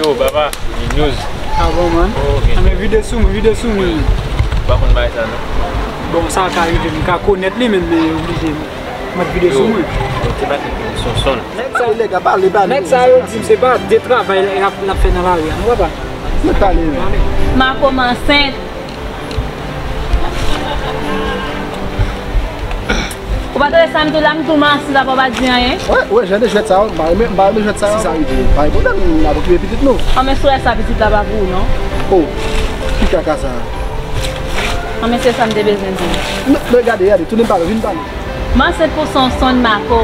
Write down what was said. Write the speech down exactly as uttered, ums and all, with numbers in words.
Oh, papa, news. Ah bon, man? Oh, ok. Ah, men vide sou mwen, vide sou mwen. Ou pa konn bagay sa, non? Bon, sa ka rive, m ka konèt li, men, men oblije. Mwen vide sou mwen. Yo, te pa te son son. Nèg sa yo, nèg a pale, pale. Nèg sa yo di m se pa de travay l ap, l ap fè nan lari a, non, papa? Mwen pale, men. Mako m ansent. Ou pa tande sa m di w la, m di w m ansent, apa w pa di anyen? Wè, wè, jan de jwèt sa yo, m pa renmen, m pa renmen jwèt sa yo. Si sa rive, pa gen pwoblèm, n ap okipe pitit nou. Anben, sou rès la, pitit la pa pou ou, non. Oh, ki kaka sa? Anben, se sa m te bezwen di w. Non, men gade, gade, tounen pale, vin pale. M ansent pou Sonson Mako.